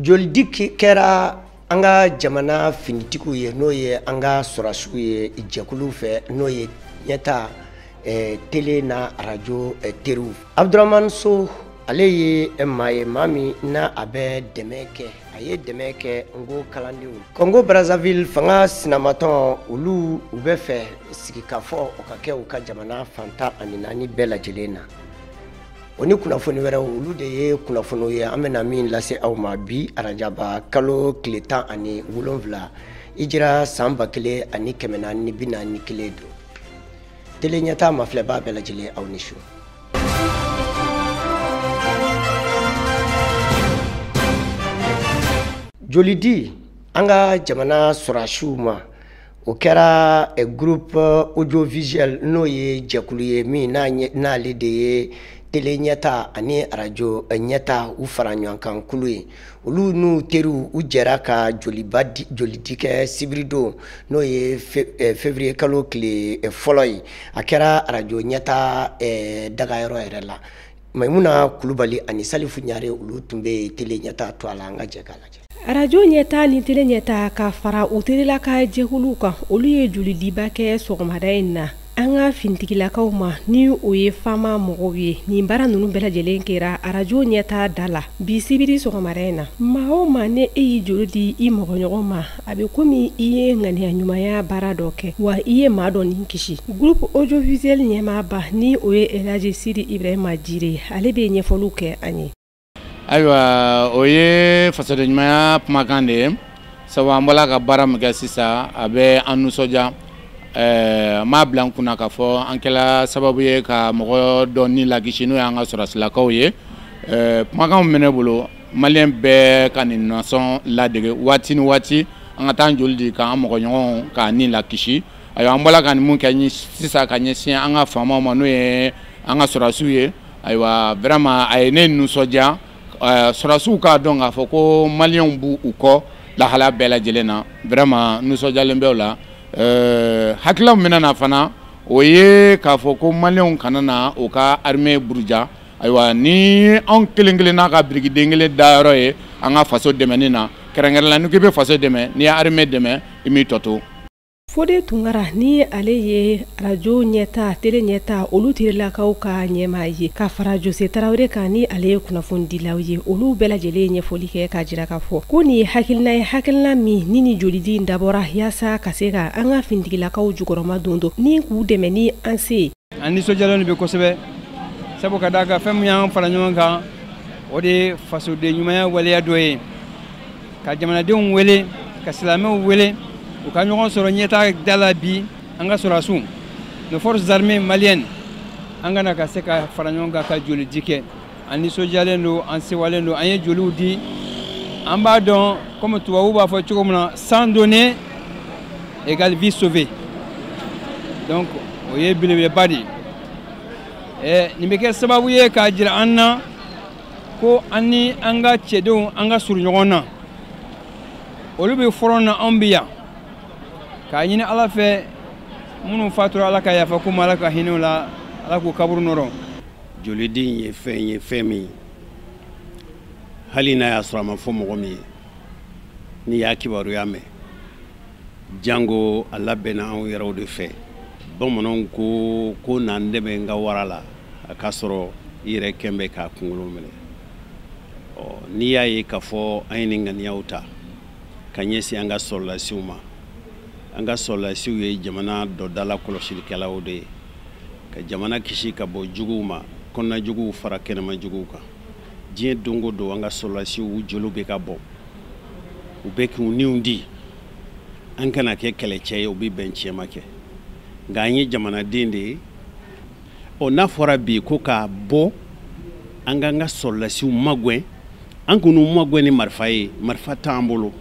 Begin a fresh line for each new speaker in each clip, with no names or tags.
Jolidi kɛra an ka jamana finitigiw ye, n'o ye an ka sɔrɔdasiw ye jɛkulu fɛ, n'o ye Ɲɛta télé n'a arajo teriw. Abdramane Sow, ale ye maa ye, maa min n'a a bɛ dɛmɛ kɛ, a ye dɛmɛ kɛ n ko kalandenw. Congo Brazzaville fanga sinamatɔn, olu u bɛ fɛ sigikafɔ o ka kɛ u ka jamana fan 14 bɛɛ lajɛlen na. O ni kunnafoni wɛrɛw, olu de ye kunnafoniw ye an bɛna min lase aw ma bi arajaba kalo tile 17 ijira san 1441 don. Télé Ɲɛta mafilɛbaa bɛɛ lajɛlen, aw ni su. Jolidi an ka jamana sɔrɔdasiw ma, o kɛra groupe audiovisuel, n'o ye jɛkulu ye min n'ale de ye télé Ɲɛta ani arajo Ɲɛta u fara ɲɔgɔn kan kulu ye. Olu n'u teriw, u jɛra ka joliba di, jolidi kɛ sibiridon, n'o ye février kalo tile fɔlɔ ye. A kɛra arajo Ɲɛta dagayɔrɔ yɛrɛ la. Maimuna Kulubali ani Salifu Ɲare, olu tun bɛ télé Ɲɛta to a la. An ka jɛ k'a lajɛ.
Arajo Ɲɛta ni télé Ɲɛta ka fara u terila ka jɛkuluw kan, olu ye jolidiba kɛ sɔgɔmada in na an ka finitigilakaw ma, ni o ye fama mɔgɔw ye. Nin baara ninnu bɛɛ lajɛlen kɛra arajo Ɲɛta da la bi sibiri sɔgɔmada in na. Maa o maa, ni e y'i joli di i mɔgɔɲɔgɔn ma, a bɛ komi i ye ŋaniya ɲumanya baara dɔ kɛ, wa i ye maa dɔ nin kisi. Groupe audiovisuel ɲɛmaaba, ni o ye Elhaji Sidi Ibrahima Jire, ale bɛ ɲɛfɔliw kɛ an ye.
Ayiwa, o ye fasodenɲumanya kumakan de ye, sabu an bɔla ka baara min kɛ sisan, a bɛ an nisɔndiya. N m'a bila n kunna k'a fɔ an kɛla sababu ye ka mɔgɔ dɔ ni lakisi, n'o y'an ka sɔrɔdasilakaw ye. Kumakan min bɛ ne bolo, maliyɛn bɛɛ ka nin nasɔn ladege waati ni waati, an ka taa an joli di k'an mɔgɔɲɔgɔnw k'a ni lakisi. Ayiwa, an bɔla ka nin mun kɛ sisan ka ɲɛsin an ka faamaw ma, n'o ye an ka sɔrɔdasiw ye, ayiwa, vraiment a ye ne nisɔndiya. Sɔrɔdasiw k'a dɔn k'a fɔ ko maliyɛnw b'u u kɔ lahala bɛɛ lajɛlen na. Vraiment nisɔndiyalen bɛ o la. Hakilila min bɛna na fana, o ye k'a fɔ ko maliyɛnw kana na u ka armée buruja. Ayiwa, ni anw kelen kelen n'a ka birikiden kelen dayɔrɔ ye an ka faso dɛmɛni na, kɛrɛnkɛrɛn la, n'i ko i bɛ faso dɛmɛ, n'i ye armée dɛmɛ, i m'i tɔ to.
Fode Tunkara, ni ale ye arajo Ɲɛta, télé Ɲɛta, olu terilakaw ka ɲɛmaa ye, ka fara Jose Tarawele kan, ni ale ye kunnafonidilaw ye, olu bɛɛ lajɛlen ye ɲɛfɔli kɛ k'a jira k'a fɔ ko nin ye hakilina ye, hakilina min ni jolidi in dabɔra yaasa ka se ka an ka finitigilakaw jukɔrɔma don don ni k'u dɛmɛ ni an se ye.
An nisɔndiyalen bɛ kosɛbɛ, sabu ka d'a kan fɛn min y'an fara ɲɔgɔn kan, o de ye fasoden ɲumanya waleya dɔ ye, ka jamanadenw wele, ka silamɛw wele, u ka ɲɔgɔn sɔrɔ Ɲɛta da la bi. An ka sɔrɔdasiw, nos forces armées maliennes, an kana ka se ka fara ɲɔgɔn kan ka jolidi kɛ. An nisɔndiyalen don, an sewalen don, an ye joliw di. An b'a dɔn, komi tubabuw b'a fɔ cogo min na, sang donné égale vie sauvée. Donc o ye belebeleba de ye. Nin bɛ kɛ sababu ye k'a jira an na ko an ni an ka cɛdenw, an ka surun ɲɔgɔn na. Olu bɛ front na, anw bɛ yan. K'a ɲini Ala fɛ, minnu fatura, Ala ka yafa k'u ma, Ala ka hinɛ u la, Ala k'u kaburu nɔrɔ.
Jolidi ye fɛn ye, fɛn min hali n'a y'a sɔrɔ a ma fɔ mɔgɔ min ye, n'i y'a kibaruya mɛn, jango a labɛnna anw yɛrɛw de fɛ. Bamananw ko ko n'an dɛmɛ n ka wara la, a k'a sɔrɔ i yɛrɛ kɛn bɛ k'a kunkolo minɛ. Ɔ, n'i y'a ye k'a fɔ an ye nin ŋaniyaw ta ka ɲɛsin an ka sɔrɔdasiw ma, an ka sɔrɔdasiw ye jamana dɔ dala kɔlɔsilikɛlaw de ye, ka jamana kisi ka bɔ juguw ma, kɔnɔna juguw fara kɛnɛma juguw kan. Diɲɛ don o don, an ka sɔrɔdasiw u joliw bɛ ka bɔ, u bɛ k'u niw di. An kana kɛ kɛlɛcɛ ye, u bɛ bɛn tiɲɛ ma kɛ, nka an ye jamanaden de ye. Ɔ, n'a fɔra bi ko k'a bɔ an k'an ka sɔrɔdasiw magɛn, an k'u magɛn ni marifa ye, marifa t'an bolo.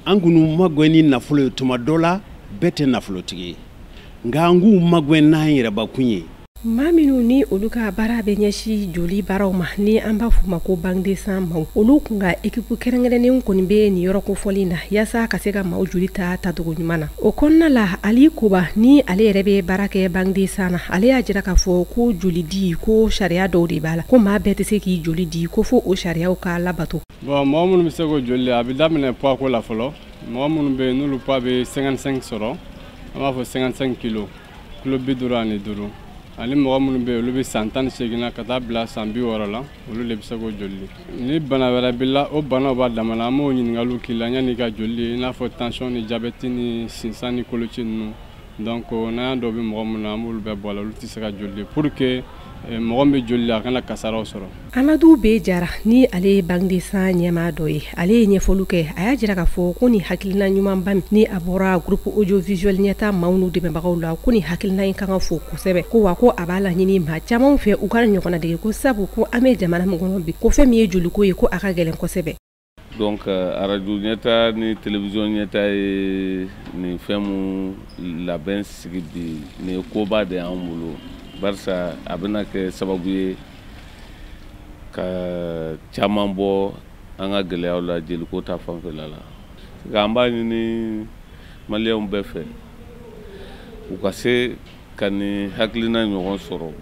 An k'u magɛn ni nafolo ye, tuma dɔ la bɛɛ tɛ nafolotigi ye, nka an k'u magɛn n'an yɛrɛbakun ye.
Maa minnu ni olu ka baara bɛ ɲɛsin joli baaraw ma, ni an b'a f'u ma ko banque de sang maaw, olu kun ka équipe kɛrɛnkɛrɛnnen kɔni bɛ nin yɔrɔ kofɔlen na yaasa ka se ka maaw joli ta tacogo ɲuman na. O kɔnɔna la, Ali Koba, ni ale yɛrɛ bɛ baara kɛ banque de sang na, ale y'a jira k'a fɔ ko joli di, ko sariya dɔw de b'a la, ko maa bɛɛ tɛ se k'i joli di, ko fo o sariyaw ka labato.
Bon, mɔgɔ minnu bɛ se k'o joli, a bɛ daminɛ poids ko la fɔlɔ. Mɔgɔ minnu bɛ yen n'olu poids bɛ 55 sɔrɔ, an b'a fɔ 55 kilo, kilo 55, ani mɔgɔ minnu bɛ yen, olu bɛ san 18 na ka taa bila san 60 la, olu de bɛ se k'o joli. Ni bana wɛrɛ b'i la, o banaw b'a dama na, an b'o ɲininkaliw k'i la yanni i ka joli, i n'a fɔ tension ni diabète ni sinsan ni koloci ninnu. Donc n'an y'a dɔn bɛ mɔgɔ min na, an b'olu bɛɛ bɔ a la, olu tɛ se ka joli pour que mɔgɔ min bɛ joli la, a kana kasaraw sɔrɔ.
Amadu B Jara, ni ale ye banque de sang ɲɛmaa dɔ ye, ale ye ɲɛfɔliw kɛ. A y'a jira k'a fɔ ko nin hakilina ɲumanba min ni a bɔra groupe audiovisuel ɲɛta maaw n'u dɛmɛbagaw la, ko nin hakilina in kan ka fo kosɛbɛ, ko wa ko a b'a laɲini maa caman fɛ u ka ɲɔgɔnna dege, ko sabu ko an bɛ jamana min kɔnɔ bi, ko fɛn min ye joliko ye, ko a ka gɛlɛn kosɛbɛ.
Donc arajo ɲɛta ni télévision ɲɛta ye nin fɛn mun labɛn sigi bi, nin ye koba de y'an bolo, barisa a bɛna kɛ sababu ye ka caman bɔ an ka gɛlɛyaw la jeliko ta fanfɛla la. Nka an b'a ɲini maliyɛnw bɛɛ fɛ, u ka se ka nin hakilina ɲɔgɔn sɔrɔ.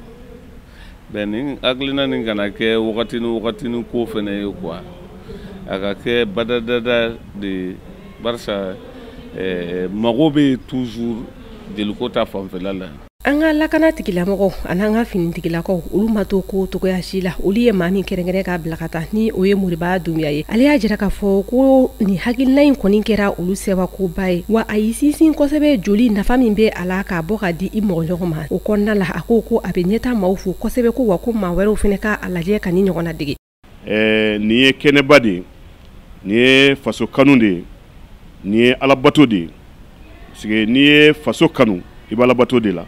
Bɛn nin hakilina nin kana kɛ wagati ni wagati ni ko fɛnɛ ye quoi, a ka kɛ badadada de ye, barisa mago bɛ toujours jeliko ta fanfɛla la.
An ka lakana tigilamɔgɔw ani an ka finitigilakaw, olu ma to ko togoya si la. Olu ye maa min kɛrɛnkɛrɛn k'a bila ka taa, ni o ye Moriba Dunbiya ye, ale y'a jira k'a fɔ ko nin hakilina in kɔni kɛra olu sɛbɛkoba ye, wa a y'i sinsin kosɛbɛ joli nafa min bɛ a la k'a bɔ ka di i mɔgɔ ɲɔgɔn ma. O kɔnɔna la, a ko ko a bɛ ɲɛta maaw fo kosɛbɛ, ko wa ko maa wɛrɛw fana k'a lajɛ ka ni ɲɔgɔnna dege.
Nin ye kɛnɛba de ye, nin ye faso kanu de ye, nin ye alabato de ye, parce que n'i ye faso kanu, i bɛ alabato de la.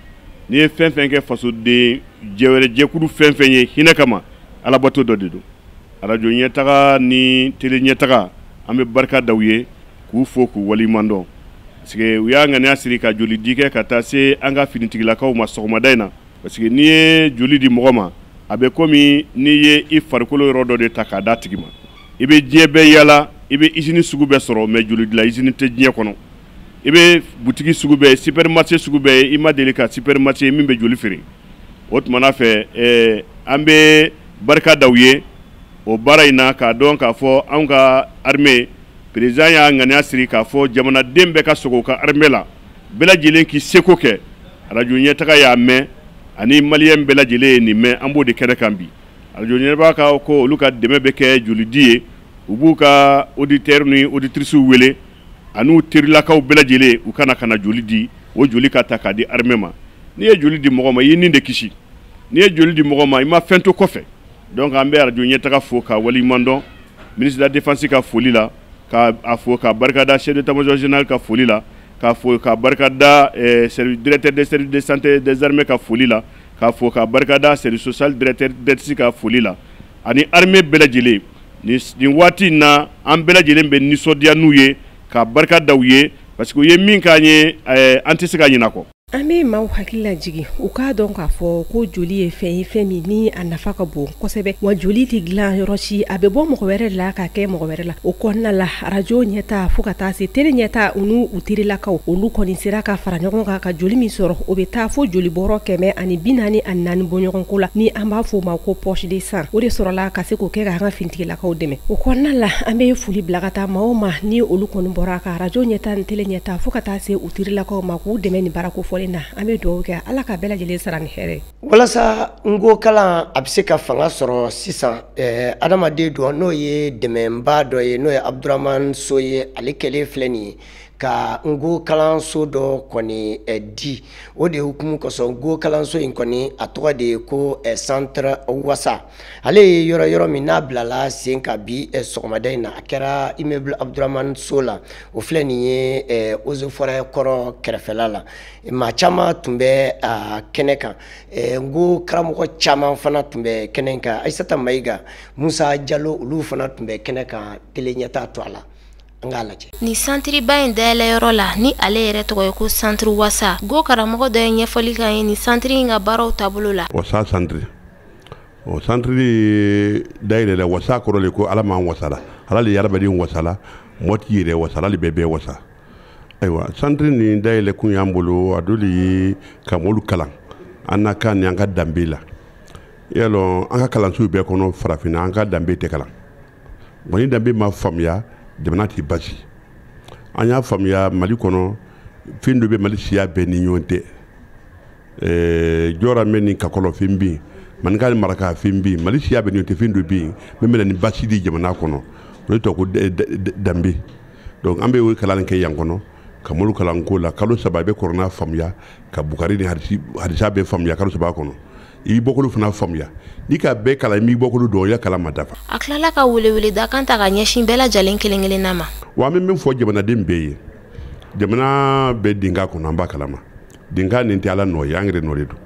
N'i ye fɛn fɛn kɛ fasoden jɛwɛrɛ jɛkulu fɛn fɛn ye hinɛ kama, alabato dɔ de don. Arajo ɲɛtaga ni télé ɲɛtaga, an bɛ barika da u ye k'u fo k'u waleɲuman dɔn, parce que u y'a ŋaniya siri ka joli di kɛ ka taa se an ka finitigilakaw ma sɔgɔmada in na, parce que n'i ye joli di mɔgɔ ma, a bɛ komi n'i ye i farikolo yɔrɔ dɔ de ta k'a d'a tigi ma. I bɛ diɲɛ bɛɛ yala, i bɛ usine sugu bɛɛ sɔrɔ, mais joli dilan usine tɛ diɲɛ kɔnɔ. I bɛ butigi sugu bɛɛ ye, supermarché sugu bɛɛ ye, i ma deli ka supermarché min bɛ joli feere. O tuma na fɛ, an bɛ barika da u ye o baara in na, k'a dɔn k'a fɔ anw ka armée, président y'a ŋaniya siri k'a fɔ jamanaden bɛɛ ka sɔgɔ u ka armée la, bɛɛ lajɛlen k'i seko kɛ. Arajo ɲɛtaga y'a mɛn ani maliyɛn bɛɛ lajɛlen ye nin mɛn, an b'o de kɛnɛ kan bi. Arajo ɲɛtaga ka ko olu ka dɛmɛ bɛ kɛ jolidi ye, u b'u ka auditeurs ni auditrices wele an'u terilakaw bɛɛ lajɛlen, u kana ka na joli di, o joli ka ta k'a di armée ma. N'i ye joli di mɔgɔ ma, i ye nin de kisi. N'i ye joli di mɔgɔ ma, i ma fɛn to kɔfɛ. Donc an bɛ arajo ɲɛtaga fo ka waleɲuman dɔn, ministre de la défense ka foli la, k'a fo ka barikada chef d'état-major général ka foli la, k'a fo ka barikada directeur des services de santé des armées ka foli la, k'a fo ka barikada service social directeur DETSI ka foli la, ani armée bɛɛ lajɛlen. Nin waati in na, an bɛɛ lajɛlen bɛ nisɔndiya n'u ye, ka barika da u ye, parce que u ye min k'an ye, an tɛ se ka ɲinɛ kɔ.
An bɛ maaw hakili lajigin u k'a dɔn k'a fɔ ko joli ye fɛn ye, fɛn min ni a nafa ka bon kosɛbɛ, wa joli tɛ dilan yɔrɔ si, a bɛ bɔ mɔgɔ wɛrɛ la ka kɛ mɔgɔ wɛrɛ la. O kɔnɔna la, arajo ɲɛta fo ka taa se télé ɲɛta, u n'u u terilakaw, olu kɔni sera ka fara ɲɔgɔn kan ka joli min sɔrɔ, o bɛ taa fo joli bɔrɔ 144 bɔɲɔgɔnko la, ni an b'a fɔ o ma ko poche de sang. O de sɔrɔla ka se k'o kɛ k'an ka finitigilakaw dɛmɛ. O kɔnɔna la, an bɛ foli bila ka taa maaw ma ni olu kɔni bɔra ka arajo ɲɛta ni télé ɲɛta fo ka taa se u terilakaw ma k'u dɛmɛ nin baara kofɔlen na. An bɛ dugawu kɛ Ala ka bɛɛ lajɛlen sara ni hɛrɛ.
Walasa n ko kalan a bɛ se ka fanga sɔrɔ sisan, adamaden dɔ n'o ye dɛmɛba dɔ ye, n'o ye Abudramani So ye, ale kɛlen filɛ nin ye ka n ko kalanso dɔ kɔni di. O de hukumu kosɔn, n ko kalanso in kɔni a tɔgɔ de ye ko Centre Wasa. Ale ye yɔrɔ yɔrɔ min n'a bilala sen ka bi sɔgɔmada in na, a kɛra immeuble Abudramani So la, o filɛ nin ye Eaux et Forêts kɔrɔ kɛrɛfɛla la. Maa caman tun bɛ a kɛnɛ kan, n ko karamɔgɔ caman fana tun bɛ kɛnɛ in kan. Ayisata Mayiga, Musa Jalo, olu fana tun bɛ kɛnɛ kan. Télé ɲɛta to a la. An k'a lajɛ.
Nin santiriba in dayɛlɛyɔrɔ la, ni ale yɛrɛ tɔgɔ ye ko santiri Wasa, go karamɔgɔ dɔ ye ɲɛfɔli k'an ye nin santiri in ka baaraw taabolo la.
Wasa santiri, o santiri dayɛlɛla, wasa kɔrɔ le ko Ala m'an wasala, Ala le ye hadamaden wasala, mɔgɔ t'i yɛrɛ wasa, Ala le bɛ bɛɛ wasa. Ayiwa, santiri nin dayɛlɛ kun y'an bolo, a dɔ de ye ka mɔlu kalan an na kan ni an ka danbe la. I y'a lɔn, an ka kalansow bɛɛ kɔnɔ farafinna, an ka danbe tɛ kalan. Wa ni danbe ma faamuya, jamana t'i basi. An y'a faamuya Mali kɔnɔ, fɛn dɔ bɛ Mali siya bɛɛ ni ɲɔgɔn tɛ. Jɔra mɛ ni kakɔlɔ fɛn bɛ yen, maninka ni maraka fɛn bɛ yen, Mali siya bɛɛ ni ɲɔgɔn tɛ, fɛn dɔ bɛ yen min bɛ na ni basi di jamana kɔnɔ, o de tɔgɔ ko danbe. Donc an bɛ o kalan kɛ yan kɔnɔ, ka molu kalan ko la. Kalo 3 i bɛ kɔrɔna faamuya, ka Bukari ni hadisa bɛɛ faamuya kalo 3 kɔnɔ. I b'i bɔkolo fana faamuya. N'i ka bɛɛ kalan, i m'i bɔkolo dɔn, i ka kalan ma dafa.
A tilala ka weleweledakan ta ka ɲɛsin bɛɛ lajɛlen kelen kelenna ma.
Wa an bɛ min fɔ jamanaden bɛɛ ye, jamana bɛ dinga kɔnɔ, an b'a kalama. Dinga nin tɛ Ala nɔ ye, an yɛrɛ nɔ de don.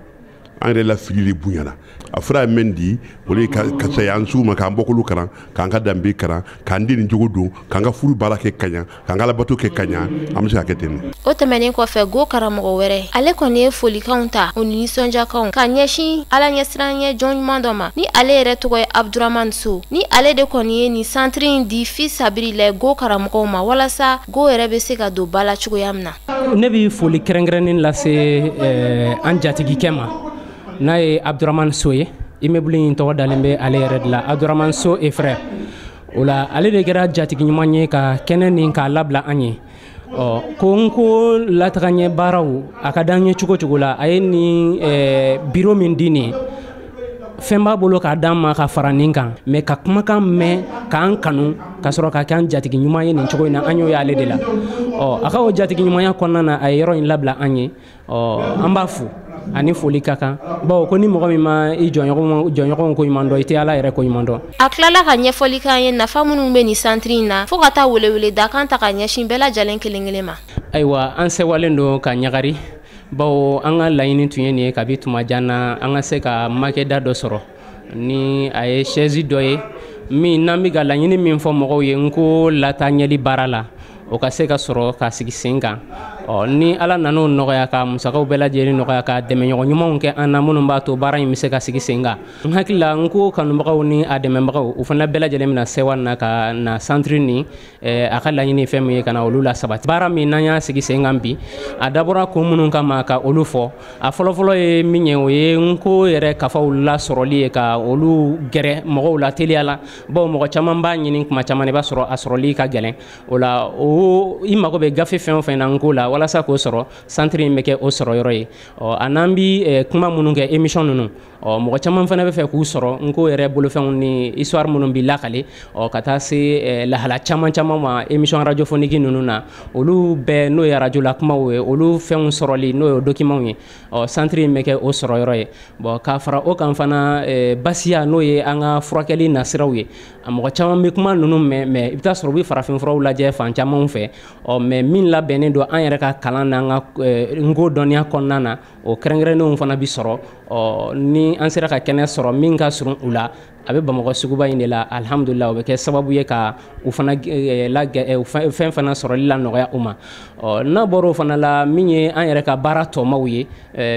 An yɛrɛ la fili de bonyana. A fura ye min di, o de ye ka saya an sugu ma, k'an bɔkolo kalan, k'an ka danbe kalan, k'an den ni jogo don, k'an ka furu baara kɛ ka ɲa, k'an ka alabato kɛ ka ɲa, an bɛ se ka kɛ ten de.
O tɛmɛnen kɔfɛ, go karamɔgɔ wɛrɛ, ale kɔni ye folikanw ta, o ni nisɔndiyakanw ka ɲɛsin Ala ɲɛsiranɲɛ jɔn ɲuman dɔ ma, ni ale yɛrɛ tɔgɔ ye Abdurahman So, ni ale de kɔni ye nin santiri in di fi sabiri la go karamɔgɔw ma, walasa go yɛrɛ bɛ se ka don ba la cogoya min na.
Ne bɛ foli kɛrɛnkɛrɛnnen lase an jatigikɛ ma, n'a ye Abdurahman So ye. Immeuble in tɔgɔ dalen bɛ ale yɛrɛ de la, Abdurahman So et frère. O la, ale de kɛra jatigi ɲuman ye ka kɛnɛ nin k'a labila an ye. Ɔ ko n ko latagaɲɛ baaraw a ka d'an ye cogo cogo la, a ye nin biro min di nin ye, fɛn b'a bolo k'a d'an ma ka fara nin kan, mɛ ka kumakan mɛn k'an kanu ka sɔrɔ ka kɛ an jatigi ɲuman ye nin cogo in na, an y'o y'ale de la. Ɔ a ka o jatigi ɲumanya kɔnɔna na, a ye yɔrɔ in labila an ye. Ɔ an b'a fo ani foli ka kan, bawo ko ni mɔgɔ min ma i jɔɲɔgɔnw ko ɲuman dɔn, i tɛ Ala yɛrɛ ko ɲuman dɔn.
A tilala ka ɲɛfɔli k'an ye nafa minnu bɛ nin santiri in na, fo ka taa weleweledakan ta ka ɲɛsin bɛɛ lajɛlen kelen kelen ma.
Ayiwa, an sewalen don ka ɲagari, bawo an ka laɲini tun ye nin ye kabi tuma jan na, an ka se ka makɛda dɔ sɔrɔ ni a ye chaise dɔ ye min n'an bɛ ka laɲini min fɔ mɔgɔw ye n ko lataaɲɛli baara la, o ka se ka sɔrɔ ka sigi sen kan. Ɔ ni Ala nan'o nɔgɔya, ka musakaw bɛɛ lajɛlen nɔgɔya, ka dɛmɛɲɔgɔn ɲumanw kɛ an na minnu b'a to baara in bɛ se ka sigi sen kan, n hakili la n ko kanubagaw ni a dɛmɛbagaw, u fana bɛɛ lajɛlen bɛna sewa na ka na santiri nin a ka laɲini fɛn min ye, ka na olu la sabati. Baara min n'an y'a sigi sen kan bi, a dabɔra kun minnu kama ka olu fɔ, a fɔlɔfɔlɔ ye min ye, o ye n ko yɛrɛ kafaw lasɔrɔli ye, ka olu gɛrɛ mɔgɔw la teliya la, bawo mɔgɔ caman b'a ɲini kuma caman, i b'a sɔrɔ a sɔrɔli ka gɛlɛn. O la, o i mago bɛ gafe fɛn o fɛn na n ko la, walasa k'o sɔrɔ, santiri in bɛ kɛ o sɔrɔ yɔrɔ ye. Ɔ a n'an bi kuma minnu kɛ, émission ninnu, ɔ mɔgɔ caman fana bɛ fɛ k'u sɔrɔ n ko yɛrɛ bolofɛnw ni histoire minnu bi lakale, ɔ ka taa se lahala caman caman ma émission radiophonique ninnu na, olu bɛɛ n'o ye radio la kumaw ye, olu fɛnw sɔrɔli n'o ye documentw ye, ɔ santiri in bɛ kɛ o sɔrɔ yɔrɔ ye. Bon, k'a fara o kan fana, basiya n'o ye an ka furakɛli nasiraw ye, a mɔgɔ caman bɛ kuma ninnu mɛn, mɛ i bɛ taa sɔrɔ u bɛ farafinfuraw lajɛ fan camanw fɛ, ɔ mɛ min labɛnnen don an yɛrɛ ka kalan n'an ka n ko dɔnniya kɔnɔna na, o kɛrɛnkɛrɛnnenw fana bi sɔrɔ. Ɔ ni an sera ka kɛnɛ sɔrɔ min ka surun u la, a bɛ Bamakɔ suguba in de la, alihamudulila, o bɛ kɛ sababu ye ka u fana fɛn fana sɔrɔli la nɔgɔya u ma. Ɔ n'a bɔra o fana la, min ye an yɛrɛ ka baara tɔmaw ye,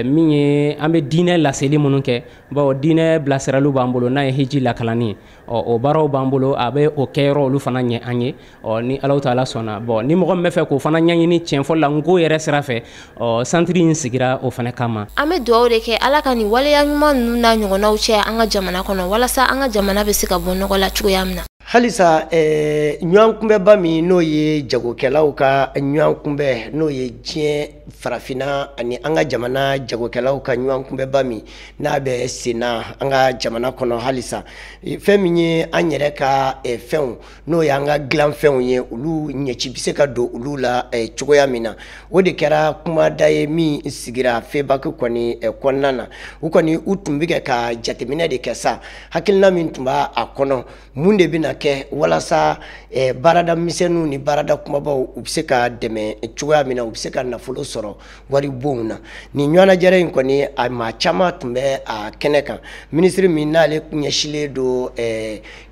min ye an bɛ diinɛ laseli minnu kɛ, bawo diinɛ bilasiraliw b'an bolo n'a ye hiji lakalanni ye, ɔ o baaraw b'an bolo, a bɛ o kɛyɔrɔ olu fana ɲɛ an ye. Ɔ ni Alahu taala sɔnna, bɔn ni mɔgɔ min bɛ fɛ k'o fana ɲɛɲini tiɲɛfɔ la n ko yɛrɛ sira fɛ, ɔ santiri in sigira o fana kama.
An bɛ dugawu de kɛ Ala ka nin waleya ɲuman ninnu n'a ɲɔgɔnnaw cɛ an ka jamana kɔnɔ, walasa an ka jamana bɛ se ka bɔ nɔgɔ la cogoya min na.
Halisa ɲɔgɔn kunbɛba min n'o ye jagokɛlaw ka ɲɔgɔn kunbɛ, n'o ye diɲɛ farafinna ani an ka jamana jagokɛlaw ka ɲɔgɔn kunbɛba min n'a bɛ senna an ka jamana kɔnɔ, halisa fɛn min ye an yɛrɛ ka fɛnw n'o ye an ka dilanfɛnw ye, olu ɲɛci bɛ se ka don olu la cogoya min na, o de kɛra kumada ye min sigira FEBAC kɔni kɔnɔna na. U kɔni u tun bɛ kɛ ka jateminɛ de kɛ sa, hakilina min tun b'a kɔnɔ, mun de bɛna kɛ walasa baarada misɛnninw ni baarada kumabaw u bɛ se ka dɛmɛ cogoya min na, u bɛ se ka nafolo sɔrɔ wari bonw na. Nin ɲɔgɔnnajɛrɛ in kɔni, a maa caman tun bɛ a kɛnɛ kan. Minisiri min n'ale ɲɛsinlen don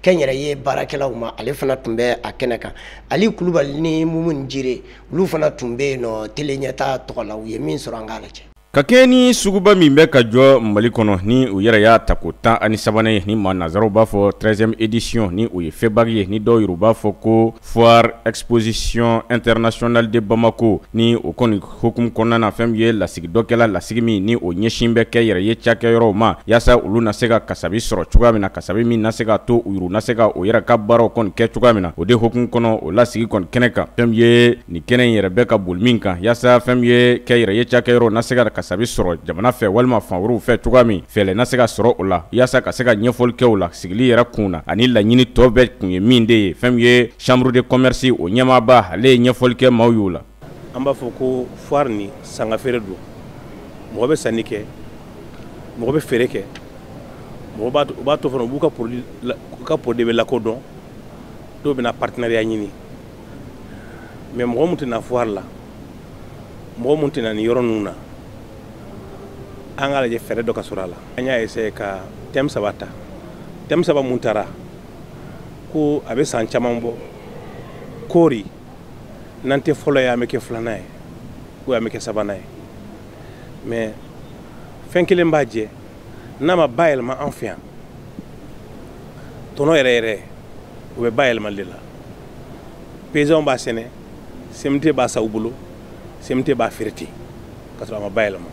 kɛnyɛrɛye baarakɛlaw ma, ale fana tun bɛ a kɛnɛ kan. Ali Kulubali ni Mumuni Jire, olu fana tun bɛ yen nɔ télé ɲɛta tɔgɔ la. U ye min sɔrɔ, an k'a lajɛ.
Ka kɛɲɛ ni suguba min bɛ ka jɔ Mali kɔnɔ, ni u yɛrɛ y'a ta ko 13nan ye, ni maa nanzaraw b'a fɔ 13e édition, ni o ye FEBAB ye, ni dɔw yɛrɛ b'a fɔ ko Foire Exposition Internationale de Bamako, ni o kɔni hukumu kɔnɔna na, fɛn min ye lasigi dɔ kɛla, lasigi min ni o ɲɛsin bɛ kɛ yɛrɛ ye cakɛyɔrɔw ma, yaasa olu na se ka kasabi sɔrɔ cogoya min na, kasabi min na se ka to u yɛrɛ na se ka o yɛrɛ ka baaraw kɔni kɛ cogoya min na. O de hukumu kɔnɔ, o lasigi kɔni kɛnɛ kan, fɛn min ye nin kɛnɛ in yɛrɛ bɛ ka boli min kan, yaasa fɛn min ye kɛ yɛrɛ ye cakɛyɔrɔw na se ka kasabi sɔrɔ jamana fɛ walima fan wɛrɛw fɛ cogoya min, fɛɛrɛ na se ka sɔrɔ o la, yaasa ka se ka ɲɛfɔli kɛ o la. Sigili yɛrɛ kun na ani laɲini tɔ bɛɛ kun ye min de ye, fɛn min ye chambre de commerce o ɲɛmaaba, ale ye ɲɛfɔli kɛ maaw y'o la.
An b'a fɔ ko foire ni sanga feere don. Mɔgɔ bɛ sanni kɛ, mɔgɔ bɛ feere kɛ, mɔgɔ b'a to fana u b'u ka produit, u ka produit bɛ lakodɔn, dɔw bɛna partenariat ɲini. Mais mɔgɔ mun tɛna foire la, mɔgɔ mun tɛna nin yɔrɔ ninnu na, an k'a lajɛ fɛɛrɛ dɔ ka sɔrɔ a la. An y'a essayer ka thème 3 ta. Thème 3 mun taara ko a bɛ san caman bɔ, kɔɔri n'an tɛ fɔlɔ ye, an bɛ kɛ filanan ye ou an bɛ kɛ sabanan ye. Mais fɛn kelen b'a jɛ, n'a ma bayɛlɛma an fɛ yan, tɔnɔ yɛrɛ yɛrɛ o bɛ bayɛlɛmali de la. Paysanw b'a sɛnɛ, CMT b'a san u bolo, CMT b'a feere ten k'a sɔrɔ a ma bayɛlɛma.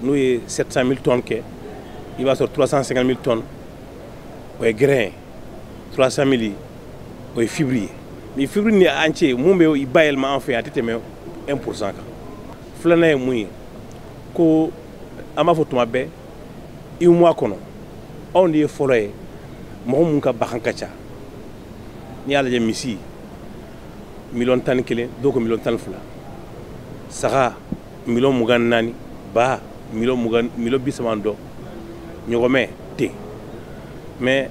N'u ye 700 000 tonnes kɛ, i b'a sɔrɔ 350 000 tonnes o ye grain ye, 300 000 o ye fibre ye. Ni fibre ni an cɛ mun bɛ bayɛlɛma an fɛ yan, a tɛ tɛmɛ 1% kan. Filanan ye mun ye, ko an b'a fɔ tuma bɛɛ UEMOA kɔnɔ, anw de ye fɔlɔ ye mɔgɔ mun ka bagan ka ca. N'i y'a lajɛ, misi 11 million, dɔw ko 12 million, saga 24 million, ba 20 million, 30 ni dɔ ɲɔgɔmɛ ten. Mais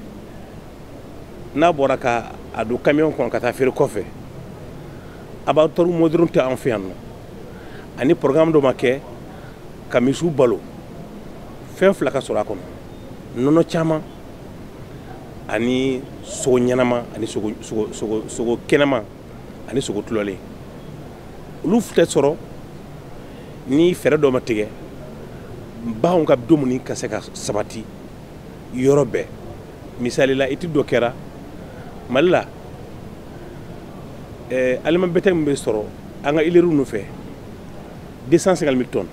n'a bɔra ka a don camion kɔnɔ ka taa feere kɔfɛ, abattoir moderne tɛ an fɛ yan nɔ, ani programme dɔ ma kɛ ka misiw balo. Fɛn fila ka sɔrɔ a kɔnɔ: nɔnɔ caman ani sogo ɲɛnama, ani sogo sogo sogo sogo kɛnɛma ani sogo tulɔlen. Olu tɛ sɔrɔ ni fɛɛrɛ dɔ ma tigɛ baganw ka dumuni ka se ka sabati yɔrɔ bɛɛ. Misali la, étude dɔ kɛra Mali la, aliment bétail min bɛ sɔrɔ an ka huileries ninnu fɛ, 250 000 tonnes,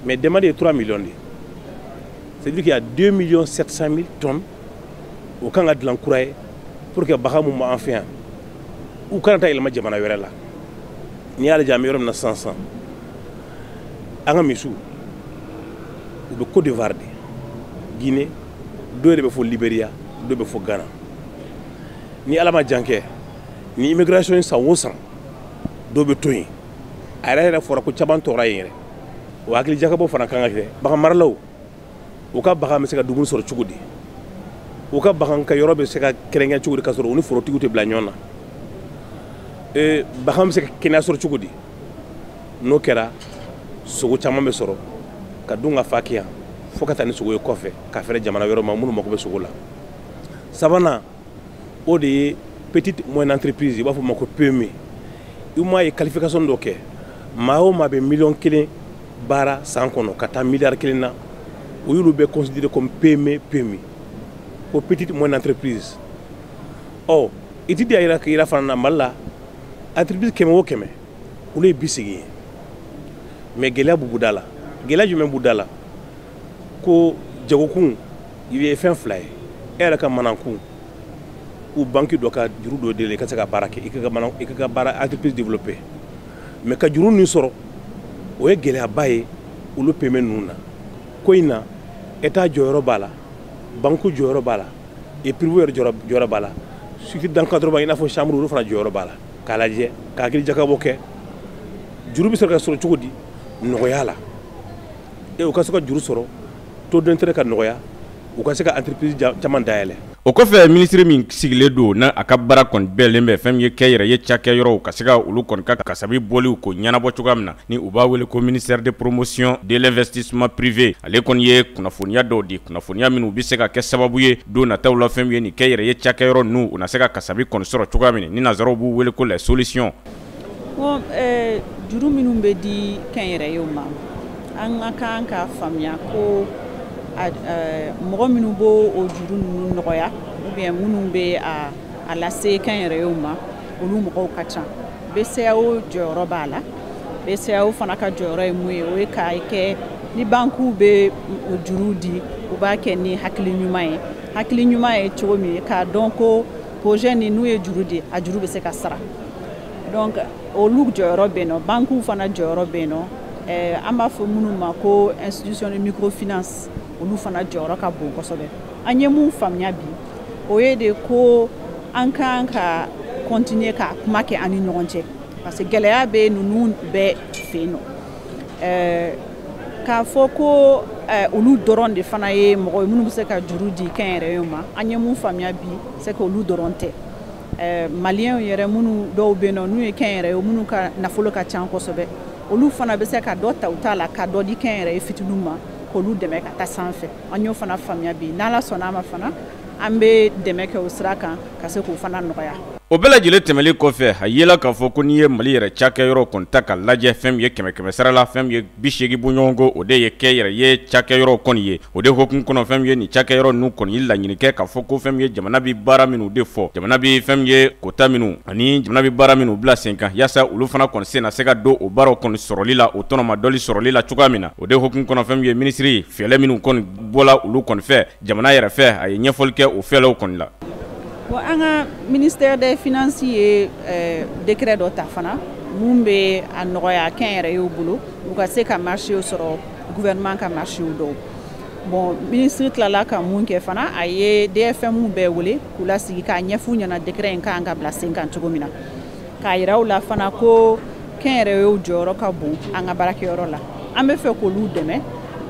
mais demande ye 3 millions de. C'est à dire qu'il y a 2 millions 700 000 tonnes o kan ka dilan kura ye pour que bagan mun b'an fɛ yan, u kana taa yɛlɛma jamana wɛrɛ la. N'i y'a lajɛ, an bɛ yɔrɔ min na sisan sisan, an ka misiw u bɛ Côte d'Ivoire de, Guinée, dɔw yɛrɛ bɛ fɔ Libéria, dɔw bɛ fɔ Ghana. Ni Ala ma jan kɛ, ni immigration san o san, dɔw bɛ to yen. A yɛrɛ yɛrɛ fɔra ko caman tora yen yɛrɛ. O hakili jakabɔ fana kan ka kɛ bagan maralaw, u ka bagan bɛ se ka dumuni sɔrɔ cogo di, u ka bagan ka yɔrɔ bɛ se ka kɛrɛnkɛrɛn cogo di, ka sɔrɔ u ni forotigiw tɛ bila ɲɔgɔn na, bagan bɛ se ka kɛnɛya sɔrɔ cogo di. N'o kɛra, sogo caman bɛ sɔrɔ ka dun ka fa kɛ yan, fo ka taa ni sogo ye kɔfɛ ka fɛrɛ jamana wɛrɛw ma minnu mako bɛ sogo la. Sabanan, o de ye petite moyenne entreprise, i b'a fɔ o ma ko PME. UEMOA ye qualification dɔ kɛ, maa o maa bɛ 1 million baara san kɔnɔ ka taa 1 milliard na, o y'olu bɛɛ considéré comme PME PMI, ko petite moyenne entreprise. Ɔ étude y'a yira yira fana na, Mali la, entreprise 100 o 100, olu ye 80 ye. Mais gɛlɛya b'u da la. Gɛlɛya jumɛn b'u da la? Ko jagokun i ye fɛn fila ye: e yɛrɛ ka manakun ou banque dɔ ka juru dɔ deli i ka se ka baara kɛ, i ka mana, i ka baara entreprise développer. Mais ka juru nin sɔrɔ, o ye gɛlɛyaba ye olu PME ninnu na. Ko in na, État jɔyɔrɔ b'a la, banque jɔyɔrɔ b'a la, et privé yɛrɛ jɔyɔrɔ b'a la, structure d'encadrement i n'a fɔ chambre, olu fana jɔyɔrɔ b'a la, k'a lajɛ ka hakili jakabɔ kɛ juru bɛ sɔrɔ ka sɔrɔ cogo di nɔgɔya la, et u ka se ka juru sɔrɔ, taux d'intérêt ka nɔgɔya, u ka se ka entreprise caman dayɛlɛ.
O kɔfɛ, minisiri min sigilen don n'a a ka baara kɔni bɛɛlen bɛ fɛn min ye kɛnyɛrɛye cakɛyɔrɔw ka se ka olu kɔni ka kasabi bɔliw ko ɲɛnabɔ cogoya min na, ni u b'a wele ko ministère de promotion de l'investissement privé, ale kɔni ye kunnafoniya dɔw di, kunnafoniya minnu bɛ se ka kɛ sababu ye don nataw la, fɛn min ye nin kɛnyɛrɛye cakɛyɔrɔ ninnu, u na se ka kasabi kɔni sɔrɔ cogoya min, ni nanzaraw b'u wele ko les solutions.
Bon, juru minnu bɛ di kɛnyɛrɛyew ma, an ka kan k'a faamuya ko mɔgɔ minnu b'o o juru ninnu nɔgɔya ou bien minnu bɛ a lase kɛnyɛrɛyew ma, olu mɔgɔw ka ca. BCEAO jɔyɔrɔ b'a la. BCEAO fana ka jɔyɔrɔ ye mun ye? O ye k'a kɛ ni bankiw bɛ o juru di, u b'a kɛ ni hakili ɲuman ye. Hakili ɲuman ye cogo min ye, k'a dɔn ko projet nin, n'u ye juru di, a juru bɛ se ka sara. Donc olu jɔyɔrɔ bɛ yen nɔ, bankiw fana jɔyɔrɔ bɛ yen nɔ, an b'a fɔ minnu ma ko institution de microfinance, olu fana jɔyɔrɔ ka bon kosɛbɛ. An ye mun faamuya bi? O ye de ko an kan ka continuer ka kuma kɛ an ni ɲɔgɔn cɛ, parce que gɛlɛya bɛ ninnu bɛɛ fɛ yen nɔ. K'a fɔ ko olu dɔrɔn de fana ye mɔgɔ ye minnu bɛ se ka juru di kɛnyɛrɛyew ma, an ye mun faamuya bi, c'est que olu dɔrɔn tɛ. Maliyɛnw yɛrɛ minnu dɔw bɛ yen nɔ, n'u ye kɛnyɛrɛye, minnu ka nafolo ka ca kosɛbɛ, olu fana bɛ se ka dɔ ta u ta la ka dɔ di kɛnyɛrɛye fitininw ma k'olu dɛmɛ ka taa sanfɛ. An y'o fana faamuya bi. N'Ala sɔnna a ma fana, an bɛ dɛmɛ kɛ o sira kan ka se k'o fana nɔgɔya.
O bɛɛ lajɛlen tɛmɛnen kɔfɛ, a yela k'a fɔ ko n'i ye Mali yɛrɛ cakɛyɔrɔ kɔni ta ka lajɛ, fɛn min ye kɛmɛ kɛmɛ sara la, fɛn min ye 80 bɔɲɔgɔnko, o de ye kɛnyɛrɛye cakɛyɔrɔ kɔni ye. O de hukumu kɔnɔ, fɛn min ye nin cakɛyɔrɔ ninnu kɔni ye laɲini kɛ k'a fɔ ko fɛn min ye jamana bɛ baara minnu de fɔ, jamana bɛ fɛn min ye kota minnu ani jamana bɛ baara minnu bila sen kan, yaasa olu fana kɔni sen na se ka don o baaraw kɔni sɔrɔli la, o tɔnɔmadɔli sɔrɔli la cogoya min na. O de hukumu kɔnɔ, fɛn min ye minisiri, fɛɛrɛ minnu kɔni bɔla olu kɔni fɛ, jamana yɛrɛ fɛ, a ye ɲɛfɔli kɛ o fɛɛrɛw kɔni la.
Bon, an ka ministère des finances ye décret dɔ ta fana mun bɛ a nɔgɔya kɛnyɛrɛyew bolo, u ka se ka marché sɔrɔ, gouvernement ka marché dɔw. Bon, ministre tilala ka mun kɛ fana? A ye DFM bɛɛ wele k'u lasigi k'a ɲɛf'u ɲɛna décret in kan ka bila sen kan cogo min na, k'a yira u la fana ko kɛnyɛrɛyew jɔyɔrɔ ka bon an ka baarakɛyɔrɔ la, an bɛ fɛ k'olu dɛmɛ.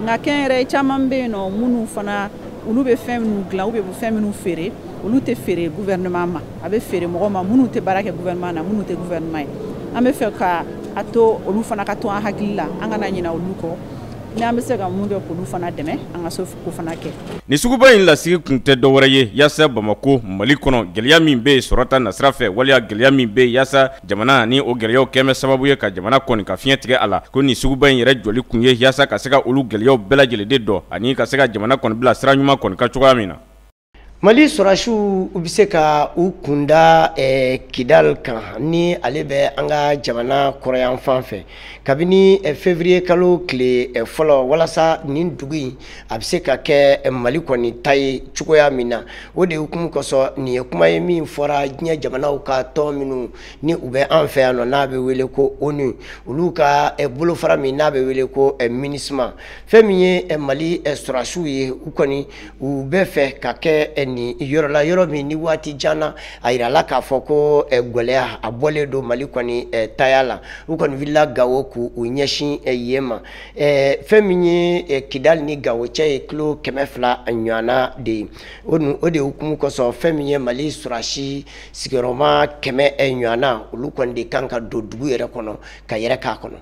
Nka kɛnyɛrɛye caman bɛ yen nɔ minnu fana, olu bɛ fɛn minnu dilan ou bien fɛn minnu feere, olu tɛ feere gouvernement ma, a bɛ feere mɔgɔ ma minnu tɛ baara kɛ gouvernement na, minnu tɛ gouvernement ye. An bɛ fɛ ka a to olu fana ka to an hakili la, an kana ɲinɛ olu kɔ. Ni an bɛ se ka mun kɛ k'olu fana dɛmɛ, an ka se k'o fana kɛ.
Nin suguba in lasigi kun tɛ dɔwɛrɛ ye yaasa Bamako, Mali kɔnɔ, gɛlɛya min bɛ yen sɔrɔta nasira fɛ, waliya gɛlɛya min bɛ yen, yaasa jamana ni o gɛlɛyaw kɛmɛ sababu ye ka jamana kɔni ka fiɲɛ tigɛ a la, ko nin suguba in yɛrɛ jɔli kun ye yaasa ka se ka olu gɛlɛyaw bɛɛ lajɛlen de dɔn ani ka se ka jamana kɔni bila sira ɲuman kɔni kan cogoya min na.
Mali sɔrɔdasiw, u bɛ se ka u kunda Kidal kan, ni ale bɛ an ka jamana kɔrɔyan fan fɛ, kabini février kalo tile fɔlɔ, walasa nin dugu in a bɛ se ka kɛ Mali kɔni ta ye cogoya min na. O de hukumu kosɔn, nin ye kuma ye min fɔra diɲɛ jamanaw ka tɔn minnu ni u bɛ an fɛ yan nɔ, n'a bɛ wele ko ONU, olu ka bolofara min n'a bɛ wele ko MINUSMA. Fɛn min ye Mali sɔrɔdasiw ye, u kɔni u bɛ fɛ ka kɛ nin yɔrɔ la, yɔrɔ min ni waati jan na a yirala k'a fɔ ko gɛlɛya a bɔlen don Mali kɔni taya la. U kɔni wulila Gawo k'u ɲɛsin yen ma. Fɛn min ye Kidali ni Gawo cɛ ye kilo 200 ɲɔgɔnna de ye. O de hukumu kosɔn, fɛn min ye Mali sɔrɔdasi sigiyɔrɔma 100 ɲɔgɔnna, olu kɔni de kan ka don dugu yɛrɛ kɔnɔ ka yɛrɛ k'a kɔnɔ.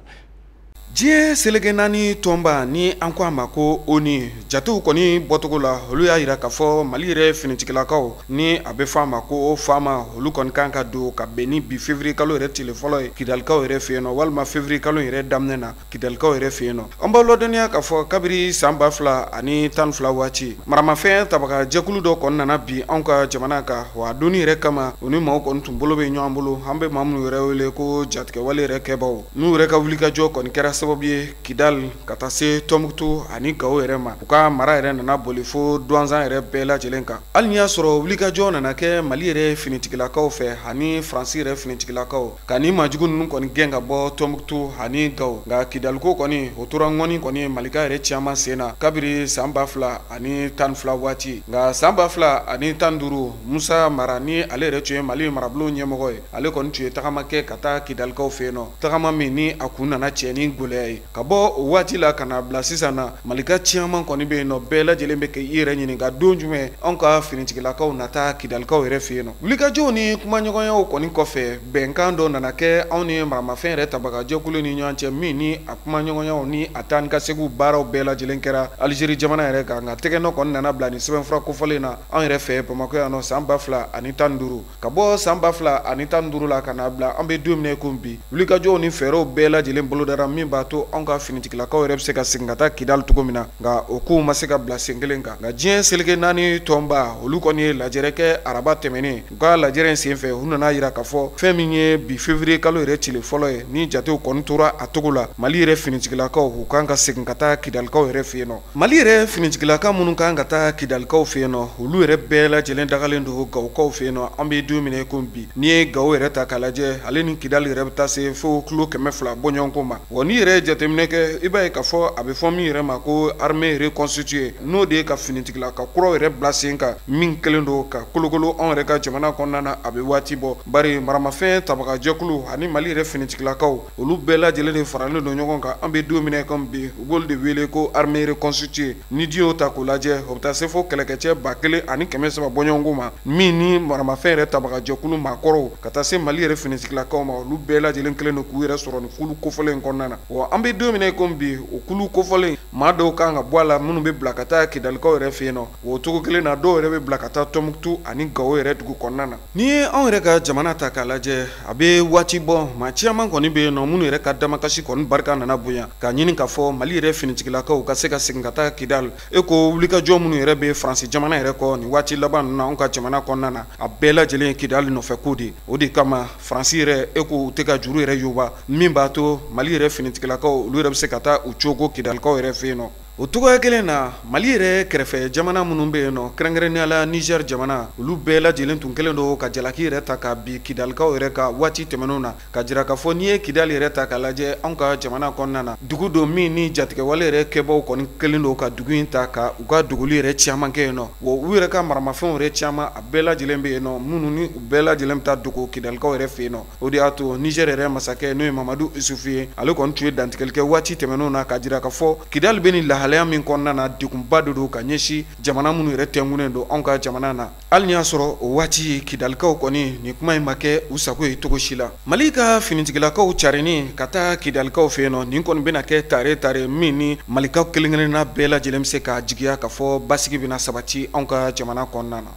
Diɲɛ seleke naani tɔnba, ni an ko a ma ko ONU, jatew kɔni bɔcogo la, olu y'a yira k'a fɔ Mali yɛrɛ finitigilakaw, ni a bɛ fɔ a ma ko FAMa, olu kɔni kan ka don ka bɛn ni bi février kalo yɛrɛ tile fɔlɔ ye Kidalikaw yɛrɛ fɛ yen nɔ, walima février kalo yɛrɛ daminɛ na Kidalikaw yɛrɛ fɛ yen nɔ. An b'aw ladɔnniya k'a fɔ kabiri san 2012 waati, maramafɛn tabaga jɛkulu dɔ kɔni nana bi anw ka jamana kan. Wa donni yɛrɛ kama, u ni maaw kɔni tun bolo bɛ ɲɔgɔn bolo, an bɛ maa minnu yɛrɛ wele ko jatigɛwale yɛrɛ kɛbaw, n'u yɛrɛ ka wulikajɔ kɔni kɛra sababu ye Kidal ka taa se Tɔnbukutu ani Gawo yɛrɛ ma. U ka mara yɛrɛ nana boli fo Duwanzan yɛrɛ bɛɛ lajɛlen kan. Hali n'i y'a sɔrɔ wulikajɔ nana kɛ Mali yɛrɛ finitigilakaw fɛ ani Faransi yɛrɛ finitigilakaw ka ni maajugu ninnu kɔni gɛn ka bɔ Tɔnbukutu ani Gawo, nka Kidaliko kɔni, o tora ŋɔni kɔni Malika yɛrɛ caman sen na kabiri san 2012 waati. Nka san 2015, Musa Mara, ni ale yɛrɛ tun ye Mali marabolo ɲɛmɔgɔ ye, ale kɔni tun ye tagama kɛ ka taa Kidalikaw fɛ yen nɔ, tagama min ni a kun nana cɛ ni gɛlɛya. diyagoya ye. Ka bɔ o waati la ka na bila sisan na, Malika caman kɔni bɛ yen nɔ, bɛɛ lajɛlen bɛ k'i yɛrɛ ɲininka don jumɛn anw ka finitigilakaw na taa Kidalikaw yɛrɛ fɛ yen nɔ. Wulikajɔw ni kumaɲɔgɔnyaw kɔni kɔfɛ, bɛnkan dɔ nana kɛ anw ni maramafɛn yɛrɛ tabagajɛkulu ni ɲɔgɔn cɛ, min ni a kumaɲɔgɔnyaw ni a taa ni ka seginw baaraw bɛɛ lajɛlen kɛra Algérie jamana yɛrɛ kan. Nka tɛgɛnɔ kɔni nana bila ni sɛbɛnfura kofɔlen na anw yɛrɛ fɛ Bamakɔ yan nɔ san 2015. Ka bɔ san 2015 la ka na bila an bɛ don min na i komi bi, wulikajɔw ni fɛɛrɛw bɛɛ lajɛlen bolodara min b'a to anw ka finitigilakaw yɛrɛ bɛ se ka segin ka taa Kidali cogo min na, nka o kow ma se ka bila sen kelen kan. Nka diɲɛ seleke naani tɔnba olu kɔni ye lajɛrɛ kɛ araba tɛmɛnen. U ka lajɛrɛ in senfɛ, u nana jira k'a fɔ fɛn min ye bi février kalo yɛrɛ tile fɔlɔ ye, ni jatew kɔni tora a cogo la, Mali yɛrɛ finitigilakaw u kan ka segin ka taa Kidalikaw yɛrɛ fɛ yen nɔ. Mali yɛrɛ finitigilaka minnu kan ka taa Kidalikaw fɛ yen nɔ, olu yɛrɛ bɛɛ lajɛlen dagalen don Gawokaw fɛ yen nɔ. An bɛ don min na i komi bi, n'i ye Gawo yɛrɛ ta k'a lajɛ, ale ni Kidali yɛrɛ bɛ taa se fo kilo 200 bɔɲɔgɔnko ma. Wa n'i yɛrɛ ye jateminɛ kɛ, i b'a ye k'a fɔ a bɛ fɔ min yɛrɛ ma ko armée reconstituée, n'o de ye ka finitigilaka kuraw yɛrɛ bila sen kan, min kɛlen don ka kolokolo anw yɛrɛ ka jamana kɔnɔna na a bɛ waati bɔ. Bari maramafɛn tabagajɛkulu ani Mali yɛrɛ finitigilakaw, olu bɛɛ lajɛlen de faralen don ɲɔgɔn kan. An bɛ don min na i komi bi, u b'olu de wele ko armée reconstituée. Ni di y'o ta k'o lajɛ, o bɛ taa se fo kɛlɛkɛcɛ 1300 bɔɲɔgɔnko ma, min ni maramafɛn yɛrɛ tabagajɛkulu maakɔrɔw ka taa se Mali yɛrɛ finitigilakaw ma, olu bɛɛ lajɛlen kɛlen don k'u yɛrɛ sɔrɔ nin kulu kofɔlen in kɔnɔna na. Wa an bɛ don min na i komi bi, o kulu kofɔlen maa dɔw kan ka bɔ a la minnu bɛ bila ka taa Kidalikaw yɛrɛ fɛ yen nɔ. O cogo kelen na, dɔw yɛrɛ bɛ bila ka taa Tɔnbukutu ani Gawo yɛrɛ dugu kɔnɔna na. N'i ye anw yɛrɛ ka jamana ta k'a lajɛ, a bɛ waati bɔ, maa caman kɔni bɛ yen nɔ minnu yɛrɛ ka damakasi kɔni barika nana bonya k'a ɲini k'a fɔ Mali yɛrɛ finitigilakaw ka se ka segin ka taa Kidali. E ko wulikajɔ minnu yɛrɛ bɛ Faransi jamana yɛrɛ kɔ nin waati laban ninnu na anw ka jamana kɔnɔna na, a bɛɛ lajɛlen ye Kidali nɔfɛ ko de. O de kama Faransi yɛrɛ e ko u tɛ ka juru yɛrɛ yoba, min b'a to Mali yɛrɛ finitigilakaw olu yɛrɛ bɛ se ka taa u cogo Kidalikaw yɛrɛ fɛ yen nɔ. O cogoya kelen na, Mali yɛrɛ kɛrɛfɛ jamana minnu bɛ yen nɔ, kɛrɛnkɛrɛnnenya la Niger jamana, olu bɛɛ lajɛlen tun kɛlen don ka jalaki yɛrɛ ta ka bin Kidalikaw yɛrɛ kan waati tɛmɛnenw na, ka jira k'a fɔ n'i ye Kidali yɛrɛ ta k'a lajɛ anw ka jamana kɔnɔna na, dugu don min ni jatigɛwale yɛrɛ kɛbaw kɔni kɛlen don ka dugu in ta ka u ka duguli yɛrɛ caman kɛ yen nɔ. Wa u yɛrɛ ka maramafɛnw yɛrɛ caman a bɛɛ lajɛlen bɛ yen nɔ, minnu ni u bɛɛ lajɛlen bɛ taa dogo Kidalikaw yɛrɛ fɛ yen nɔ. O de y'a to Niger yɛrɛ masakɛ, n'o ye Mamadu Isufu ye, ale kɔni tun ye dantigɛli kɛ waati tɛmɛnenw na ka jira k'a fɔ Kidali bɛ nin lahalaya min kɔnɔna na, degunba de don ka ɲɛsin jamana minnu yɛrɛ tɛnkunnen don anw ka jamana na. Hali n'i y'a sɔrɔ o waati Kidalikaw kɔni nin kuma in ma kɛ u sago ye cogo si la. Mali ka finitigilakaw carinni ka taa Kidalikaw fɛ yen nɔ, nin kɔni bɛna kɛ tare tare min ni Malikaw kelen-kelenna bɛɛ lajɛlen bɛ se k'a jigiya k'a fɔ basigi bɛna sabati anw ka jamana kɔnɔna na.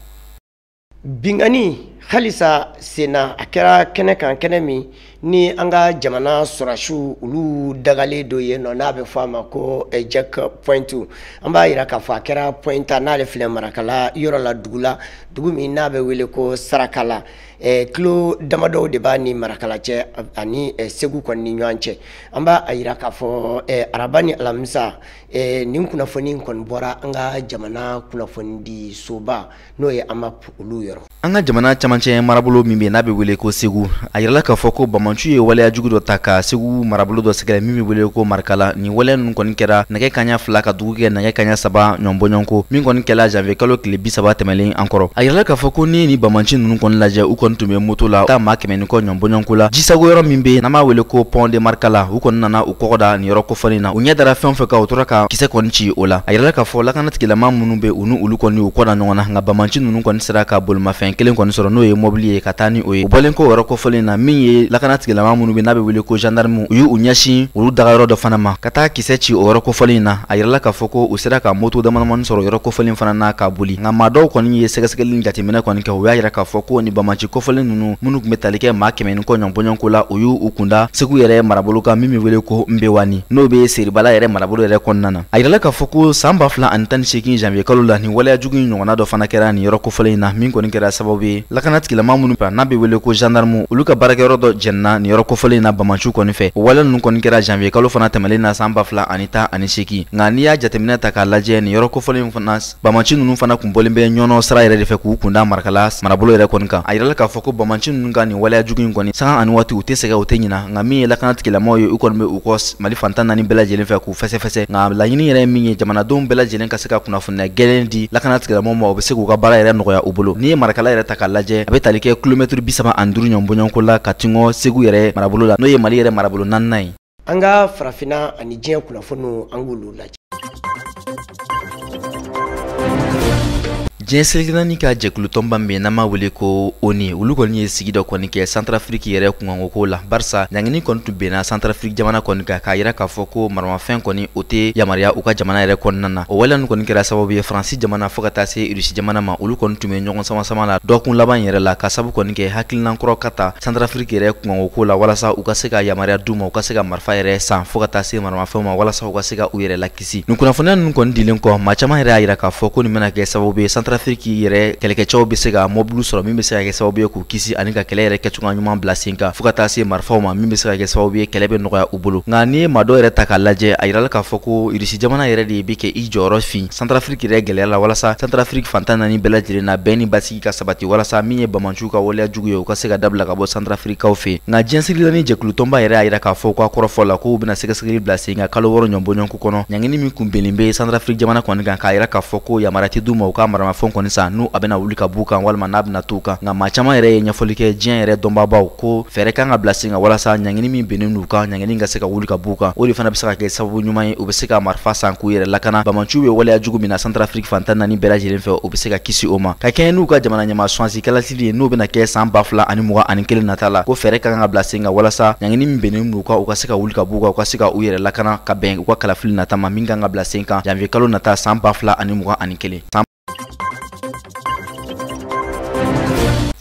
Binkanni halisa senna, a kɛra kɛnɛ kan, kɛnɛ min ni an ka jamana sɔrɔdasiw olu dagalen dɔ yen nɔ, n'a bɛ fɔ a ma ko Jack Point. An b'a jira k'a fɔ a kɛra Point n'ale filɛ Marakala yɔrɔ la, dugu la, dugu min n'a bɛ wele ko Sarakala. Kilo damadɔw de b'a ni Marakala cɛ ani Segu kɔni ni ɲɔgɔn cɛ. An b'a jira k'a fɔ araba ni alamisa nin kunnafoni kɔni bɔra an ka jamana kunnafonidisoba n'o ye AMAP olu yɔrɔ.
An ka jamana camancɛ marabolo min bɛ n'a bɛ wele ko Segu, a yirala k'a fɔ ko banbaanciw ye waleya jugu dɔ ta ka Segu marabolo dɔ sɛgɛrɛ min bɛ wele ko Marikala. Nin waleya ninnu kɔni kɛra nɛgɛ kanɲɛ 2 ka dugu kɛ nɛgɛ kanɲɛ 3 ɲɔgɔn bɔɲɔgɔnko, min kɔni kɛla janvier kalo tile 30 tɛmɛlen an kɔrɔ. A yirala k'a fɔ ko ni ni banbaanci ninnu kɔni lajɛ, u kɔni tun bɛ moto la taa maa 100 ni kɔ ɲɔgɔn bɔɲɔgɔnko la jisago yɔrɔ min bɛ n'an b'a wele ko pont de Marikala. U kɔni nana u kɔgɔ da nin yɔrɔ kofɔlen na, u ɲɛ dara fɛn o fɛn kan, u tora ka kisɛ kɔni ci o la. A yirala k'a fɔ lakana tigilama minnu bɛ u ni olu kɔni u kɔ da ɲɔgɔn na, nka banbaanci ninnu kɔni sera ka bolimafɛn kelen kɔni sɔrɔ, n'o ye mobili ye, ka taa ni o ye. U bɔlen ko yɔrɔ kofɔlen na, min ye lakana tigilama minnu bɛ n'a bɛ wele ko gendarme, u y'u ɲɛsin olu dagayɔrɔ dɔ fana ma ka taa kisɛ ci o yɔrɔ kofɔlen na. A yirala k'a fɔ ko u sera ka moto damadamani sɔrɔ yɔrɔ kofɔlen fana na ka boli, nka maa dɔw kɔni ye sɛgɛsɛgɛli ni jateminɛ kɔni kɛ, u y'a yira k'a fɔ ko ni banbaanci kofɔlen ninnu minnu tun bɛ tali kɛ maa 100 ni kɔ ɲɔgɔn bɔɲɔgɔnko la, u y'u kunda Segu yɛrɛ marabolo kan min bɛ wele ko Nbewani, n'o bɛ Seribala yɛrɛ marabolo yɛrɛ kɔnɔna na. A yirala k'a fɔ ko san 2018 janvier kalo la, nin waleya jugu in ɲɔgɔnna dɔ fana kɛra nin yɔrɔ kofɔlen in na, min kɔni kɛra sababu ye lakana tigilama minnu n'a bɛ wele ko gendarme, olu ka baarakɛyɔrɔ dɔ jɛnna nin yɔrɔ kofɔlen in na banbaanciw kɔni fɛ. O wale ninnu kɔni kɛra janvier kalo fana tɛmɛlen na san 2018. Nka n'i y'a jateminɛ ta k'a lajɛ, nin yɔrɔ kofɔlen in fana banbaanci ninnu fana kun bɔlen bɛ Ɲɔnɔ sira yɛrɛ de fɛ k'u kunda Marikala marabolo yɛrɛ kɔni kan. A yirala k'a fɔ ko banbaanci ninnu ka nin waleya jugu in kɔni sanga ani waati u tɛ sɛgɛn, u tɛ ɲina, nka min ye lakana tigilamaw ye, u kɔni bɛ u kɔ Mali fan 14 bɛɛ lajɛlen fɛ k'u fɛsɛfɛsɛ. Nka laɲini yɛrɛ ye min ye, jamanadenw bɛɛ lajɛlen ka se ka kunnafoniya gɛlɛn di lakana tigilamaw ma, u bɛ se k'u ka baara yɛrɛ nɔgɔya u bolo. N'i ye Marikala yɛrɛ ta k'a lajɛ, a bɛ tali kɛ kilomɛtiri 35 ɲɔgɔn bɔɲɔgɔnko la ka tingɔ Segu yɛrɛ marabolo la, n'o ye Mali yɛrɛ marabolo 4nan ye.
An ka farafinna ani diɲɛ kunnafoniw an k'olu lajɛ.
Diɲɛ seleke naani ka jɛkulu tɔnba min n'an b'a wele ko ONU, olu kɔni ye sigi dɔ kɔni kɛ Centrafrique yɛrɛ kunkanko ko la, barisa ɲangini kɔni tun benna Centrafrique jamana kɔni kan k'a yira k'a fɔ ko maramafɛn kɔni o tɛ yamaruya u ka jamana yɛrɛ kɔnɔna na. O waleya ninnu kɔni kɛra sababu ye Faransi jamana fo ka taa se Rusi jamana ma, olu kɔni tun bɛ ɲɔgɔn sama-sama la dɔgɔkun laban yɛrɛ la, ka sabu kɔni kɛ hakilina kura ka ta Centrafrique yɛrɛ kunkanko ko la, walasa u ka se ka yamaruya d'u ma u ka se ka marifa yɛrɛ san fo ka taa se maramafɛnw ma, walasa u ka se ka u yɛrɛ lakisi. Nin kunnafoniya ninnu kɔni dilen kɔ, maa caman yɛrɛ y'a yira k'a fɔ ko nin bɛna kɛ sababu ye Centrafrique yɛrɛ kɛlɛkɛcɛw bɛ se ka mɔbili sɔrɔ min bɛ se ka kɛ sababu ye k'u kisi ani ka kɛlɛ yɛrɛ kɛcogoya ɲuman bila sen kan, fo ka taa se marifaw ma min bɛ se ka kɛ sababu ye kɛlɛ bɛ nɔgɔya u bolo. Nka n'i ye maa dɔw yɛrɛ ta k'a lajɛ, a yirala k'a fɔ ko Rusi jamana yɛrɛ de bɛ kɛ i jɔyɔrɔ fin Centrafrique yɛrɛ gɛlɛya la, walasa Centrafrique fantan naani bɛɛ lajɛlen na bɛn ni basigi ka sabati, walasa min ye bamanciw ka waleya jugu ye u ka se ka dabila ka bɔ Centrafriquekaw fɛ. Nka diɲɛ seleke naani jɛkulu tɔnba yɛrɛ y'a yira k'a fɔ u ka kɔrɔfɔ la k'u bɛna sɛgɛsɛgɛli bila sen kan kalo 6 ɲɔgɔn kɔnɔ, ɲangini min kun bɛnnen bɛ Centrafrique jamana kɔni kan, k'a yira k'a fɔ ko yamaruya tɛ d'u ma u ka maramafɛnw kɔni san n'u a bɛna wuli ka b'u kan walima n'a bɛna t'u kan. Nka maa caman yɛrɛ ye ɲɛfɔli kɛ, diɲɛ yɛrɛ dɔnbaabaw, ko fɛɛrɛ kan ka bila sen kan walasa ɲangini min bennen n'u kan, ɲangini ka se ka wuli ka b'u kan. O de fana bɛ se ka kɛ sababu ɲuman ye u bɛ se ka marifa san k'u yɛrɛ lakana bamanciw bɛ waleya jugu min na Centrafrique fantan naani bɛɛ lajɛlen fɛ, u bɛ se ka kisi o ma. Ka kɛɲɛ n'u ka jamana ɲɛmaa suwansi kalafili ye n'o bɛna kɛ san 2021 nata la, ko fɛɛrɛ kan ka bila sen kan walasa ɲangini min bennen n'u kan u ka se ka wuli ka b'u kan, u ka se ka u yɛrɛ lakana ka bɛn u ka kalafili nata ma min kan ka bila sen kan janvier kalo nata san 2021.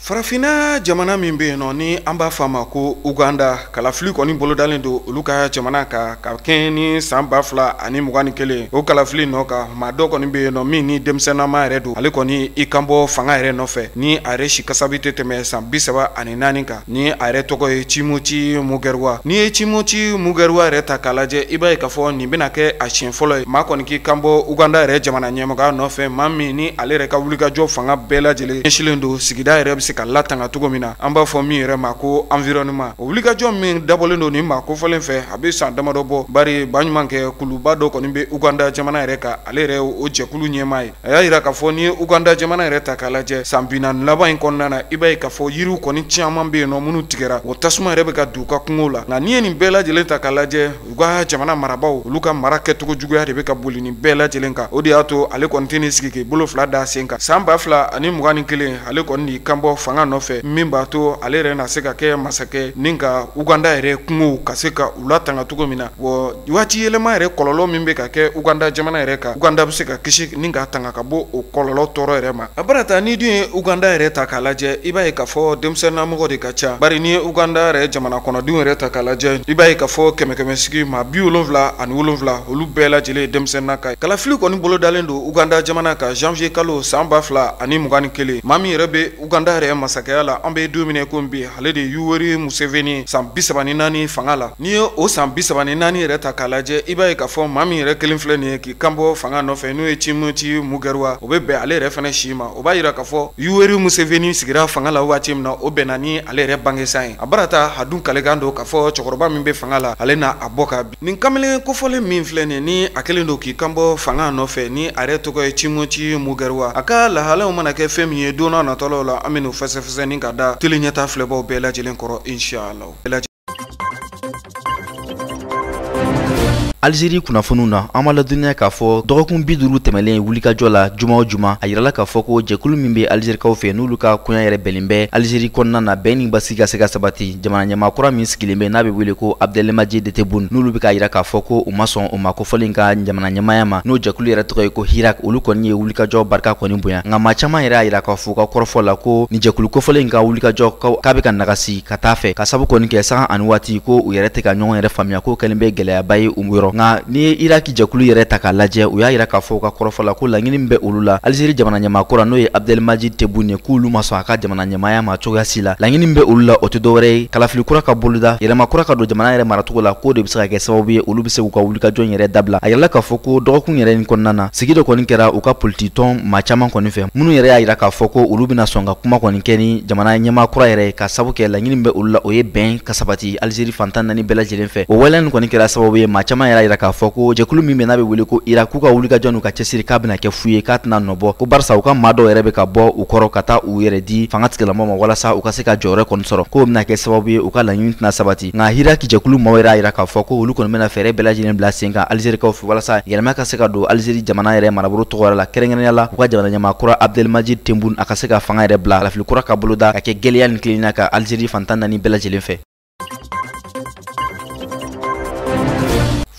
Farafinna jamana min bɛ yen nɔ ni an b'a fɔ a ma ko Uganda, kalafili kɔni bolodalen don olu ka jamana kan ka kɛɲɛ ni san 2021. O kalafili nɔ kan, maa dɔ kɔni bɛ yen nɔ min ni denmisɛnnama yɛrɛ don, ale kɔni i kan bɔ fanga yɛrɛ nɔfɛ ni a yɛrɛ si kasabi tɛ tɛmɛ san 34 kan, ni a yɛrɛ tɔgɔ ye Timothy Mugerwa. N'i ye Timothy Mugerwa yɛrɛ ta k'a lajɛ, i b'a ye k'a fɔ nin bɛna kɛ a siɲɛ fɔlɔ ye maa kɔni k'i kan bɔ Uganda yɛrɛ jamana ɲɛmɔgɔya nɔfɛ, maa min ni ale yɛrɛ ka wulikajɔ fanga bɛɛ lajɛlen ɲɛsinlen don sigida yɛrɛ bɛ se ka latanga cogo min na, an b'a fɔ min yɛrɛ ma ko environnement. O wulikajɔ min dabɔlen don nin maa kofɔlen fɛ, a bɛ san damadɔ bɔ, bari baɲumankɛ kuluba dɔ kɔni bɛ Uganda jamana yɛrɛ kan, ale yɛrɛ o jɛkulu ɲɛmaa ye. A y'a yira k'a fɔ n'i ye Uganda jamana yɛrɛ ta k'a lajɛ, san 40 laban in kɔnɔna na, i b'a ye k'a fɔ yiriw kɔni caman bɛ yen nɔ minnu tigɛra, o tasuma yɛrɛ bɛ ka don u ka kungo la. Nka n'i ye nin bɛɛ lajɛlen ta k'a lajɛ, u ka jamana marabaaw olu ka mara kɛcogo juguya de bɛ ka boli nin bɛɛ lajɛlen kan. O de y'a to ale kɔni tɛ nin sigi k'i bolo fila da sen kan. San 2021 ale kɔni y'i kan bɔ fanga nɔfɛ, min b'a to ale yɛrɛ na se ka kɛ masakɛ ni ka Uganda yɛrɛ kungow ka se ka u latanga cogo min na. Wa waati yɛlɛma yɛrɛ kɔlɔlɔ min bɛ ka kɛ Uganda jamana yɛrɛ kan, Uganda bɛ se ka kisi ni ka tanga ka bɔ o kɔlɔlɔ tɔɔrɔ yɛrɛ ma. A barata n'i dun ye Uganda yɛrɛ ta k'a lajɛ, i b'a ye k'a fɔ denmisɛnninamɔgɔ de ka ca, bari n'i ye Uganda yɛrɛ jamana kɔnɔdenw yɛrɛ ta k'a lajɛ, i b'a ye k'a fɔ 100 sigi maa 77 olu bɛɛ lajɛlen ye denmisɛnnin ka ye. Kalafili kɔni bolodalen don Uganda jamana kan janvier kalo san 2021. Maa min yɛrɛ bɛ Uganda yɛrɛ masakɛya la, an bɛ don min na ko bi, ale de ye Yoweri Museveni san 34 fanga la. N'i ye o san 34 yɛrɛ ta k'a lajɛ, i b'a ye k'a fɔ maa min yɛrɛ kelen filɛ nin ye k'i kan bɔ fanga nɔfɛ, n'o ye Timothy Mugerwa, o bɛ bɛn ale yɛrɛ fana si ma. O b'a yira k'a fɔ Yoweri Museveni sigira fanga la waati min na, o bɛnna ni ale yɛrɛ bangesan ye. A barata a dun kalekan don k'a fɔ cɛkɔrɔba min bɛ fanga la, ale n'a a bɔ ka bin. Nin kamalen kofɔlen min filɛ nin ye, ni a kɛlen don k'i kan bɔ fanga nɔfɛ, ni a yɛrɛ tɔgɔ ye Timothy Mugerwa, a ka lahalaw mana kɛ fɛn min ye don n'a nataw la, an bɛ n'o fɛsɛfɛsɛ ni ka da télé ɲɛta filɛbaw bɛɛ lajɛlen kɔrɔ inshallah.
Algérie kunnafoniw na, an b'a ladɔnniya k'a fɔ dɔgɔkun 50 tɛmɛlen wulikajɔ la juma o juma, a yirala k'a fɔ ko jɛkulu min bɛ Algérikaw fɛ n'olu ka koɲa yɛrɛ bɛnnen bɛ Algérie kɔnɔna na, bɛn ni basigi ka se ka sabati, jamana ɲɛmaa kura min sigilen bɛ n'a bɛ wele ko Abdelmadjid Tebboune, n'olu bɛ k'a yira k'a fɔ ko u ma sɔn o ma kofɔlen ka jamana ɲɛmaaya ma, n'o jɛkulu yɛrɛ tɔgɔ ye ko Hirak, olu kɔni ye wulikajɔ barika kɔni bonya. Nka maa caman yɛrɛ y'a yira k'a fɔ u ka kɔrɔfɔ la ko nin jɛkulu kofɔlen ka wulikajɔ k'a bɛ ka nagasi ka taa fɛ, ka sabu kɔni kɛ sanga ani waati ko u yɛrɛ tɛ ka ɲɔgɔn yɛrɛ faamuya, k'o kɛlen bɛ gɛlɛyaba ye u yɔrɔ. Nka n'i ye Iraki jɛkulu yɛrɛ ta k'a lajɛ, u y'a yira k'a fɔ u ka kɔrɔfɔ la ko laɲini min bɛ olu la Algérie jamana ɲɛmaa kura n'o ye Abdelmadjid Tebboune ye, k'olu ma sɔn a ka jamana ɲɛmaaya ma cogoya si la. Laɲini min bɛ olu la, o tɛ dɔwɛrɛ ye kalafili kura ka boloda, yɛlɛma kura ka don jamana yɛrɛ maracogo la, k'o de bɛ se ka kɛ sababu ye olu bɛ se k'u ka wulikajɔ in yɛrɛ dabila. A yirala k'a fɔ ko dɔgɔkun yɛrɛ in kɔnɔna na, sigi dɔ kɔni kɛra u ka polititɔn maa caman kɔni fɛ, minnu yɛrɛ y'a yira k'a fɔ ko olu bɛna sɔn ka kuma kɔni kɛ ni jamana ɲɛmaa kura yɛrɛ ye, ka sabu kɛ laɲini min bɛ olu la o ye bɛn ka sabati Algérie fantan naani bɛɛ lajɛlen fɛ. O waleya nin kɔni kɛra sababu ye maa caman yɛrɛ yira k'a fɔ ko jɛkulu min bɛ n'a bɛ wele ko Irak, k'u ka wulikajɔ n'u ka cɛsiri k'a bɛna kɛ fu ye, k'a tɛna nɔ bɔ, ko barisa u ka maa dɔw yɛrɛ bɛ ka bɔ u kɔrɔ ka taa u yɛrɛ di fanga tigilamɔgɔw ma walasa u ka se ka jɔyɔrɔ kɔni sɔrɔ, k'o bɛna kɛ sababu ye u ka laɲini tɛna sabati. Nka Hirak jɛkulu maaw yɛrɛ y'a yira k'a fɔ ko olu kɔni bɛna fɛɛrɛ bɛɛ lajɛlen bila sen kan Alizerikaw fɛ walasa yɛlɛma ka se ka don Alizeri jamana yɛrɛ marabolo tɔgɔ yɛrɛ la, kɛrɛnkɛrɛnnenya la u ka jamana ɲɛmaa kura Abdelmadjid Tebboune, a ka se ka fanga yɛrɛ bila kalafili kura ka boloda ka kɛ gɛlɛya ni tilennenya kan Alizeri fan 14 bɛɛ lajɛlen fɛ.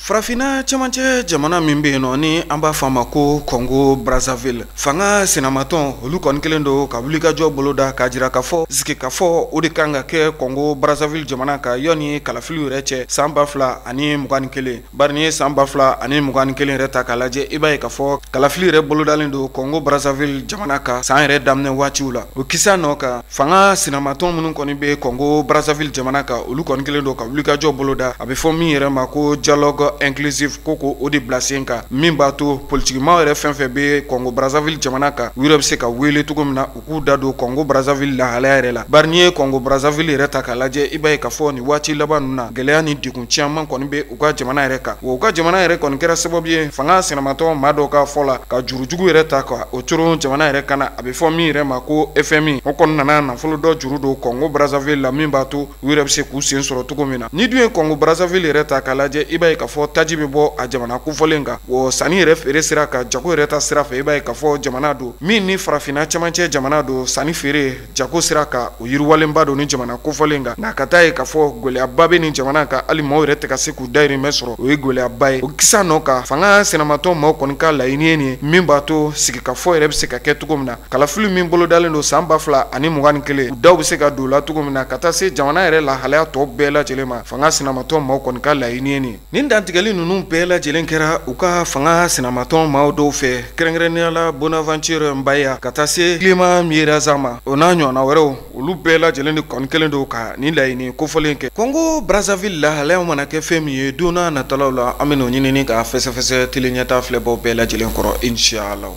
Farafinna cɛmancɛ jamana min bɛ yen nɔ ni an b'a fɔ a ma ko Congo Brazzaville, fanga sinamatɔn olu kɔni kɛlen don ka wulikajɔ boloda k'a jira k'a fɔ sigikafɔ o de kan ka kɛ Congo Brazzaville jamana kan yanni kalafiliw yɛrɛ cɛ san 2021. Bari n'i ye san 2021 yɛrɛ ta k'a lajɛ, i b'a ye k'a fɔ kalafili yɛrɛ bolodalen don Congo Brazzaville jamana kan san yɛrɛ daminɛ waatiw la. O kisa nɔ kan, fanga sinamatɔn minnu kɔni bɛ Congo Brazzaville jamana kan, olu kɔni kɛlen don ka wulikajɔ boloda, a bɛ fɔ min yɛrɛ ma ko dialogue inclusif, ko o de bila sen kan min b'a to politikimaw yɛrɛ fɛn fɛn bɛ Congo Brazzaville jamana kan, u yɛrɛ bɛ se ka wele cogo min na u k'u da don Congo Brazzaville lahalaya yɛrɛ la. Bari n'i ye Congo Brazzaville yɛrɛ ta k'a lajɛ, i b'a ye k'a fɔ nin waati laban ninnu na, gɛlɛya ni degun caman kɔni bɛ u ka jamana yɛrɛ kan. Wa u ka jamana yɛrɛ kɔni kɛra sababu ye fanga sinamatɔn maa dɔw ka fɔ la ka jurujugu yɛrɛ ta ka o coron jamana yɛrɛ kan na, a bɛ fɔ min yɛrɛ ma ko FMI. O kɔni nana nafolo dɔ juru don Congo Brazzaville la min b'a to u yɛrɛ bɛ se k'u sen sɔrɔ cogo min na. Ni dun ye Congo Brazzaville yɛrɛ ta k'a lajɛ, i b'a ye k'a fɔ taji bɛ bɔ a jamana kofɔlen kan, wa sanni yɛrɛ feere sira kan, jago yɛrɛ ta sira fɛ, i b'a ye k'a fɔ jamana don min ni farafinna cɛmancɛ jamana don, sanni feere jago sira kan o yiriwalenba don ni jamana kofɔlen kan. Nka ka taa ye k'a fɔ gɛlɛyaba bɛ nin jamana kan, hali maaw yɛrɛ tɛ ka se k'u dahirimɛ sɔrɔ, o ye gɛlɛyaba ye. O kisa nɔ kan, fanga sinamatɔn maaw kɔni ka laɲini ye nin ye min b'a to sigikafɔ yɛrɛ bɛ se ka kɛ cogo min na, kalafili min bolodalen don san 2021, u daw bɛ se ka don la cogo min na ka taa se jamana yɛrɛ lahalaya tɔ bɛɛ lajɛlen ma. Fanga sinamatɔn maaw kɔni ka laɲini ye nin ye. Nin dantigɛli ninnu bɛɛ lajɛlen kɛra u ka fanga sinamatɔn maaw dɔw fɛ, kɛrɛnkɛrɛnnenya la Bonaventure Mbaya ka taa se Clément Miereza ma, o n'a ɲɔgɔnna wɛrɛw, olu bɛɛ lajɛlen de kɔni kɛlen don ka nin laɲini kofɔlen kɛ. Congo Brazzaville lahalaya mana kɛ fɛn min ye don n'a natalaw la, an bɛ n'o ɲinini ka fɛsɛfɛsɛ tele ɲɛta filɛbaw bɛɛ lajɛlen kɔrɔ inshallah.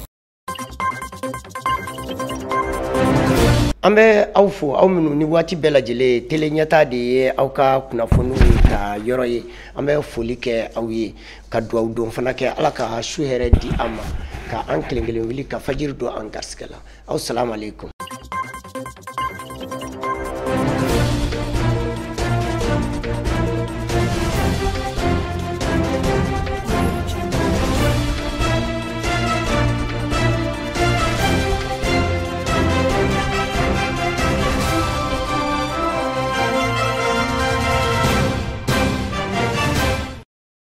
An bɛ aw fo, aw minnu ni waati bɛɛ lajɛlen tele ɲɛta de ye aw ka kunnafoniw ta yɔrɔ ye. An bɛ foli kɛ aw ye ka dugawu don fana kɛ, Ala ka su hɛrɛ di an ma, ka an kelen kelen wuli ka fajiri don an garisɛgɛ la. Aw salamu aleykum.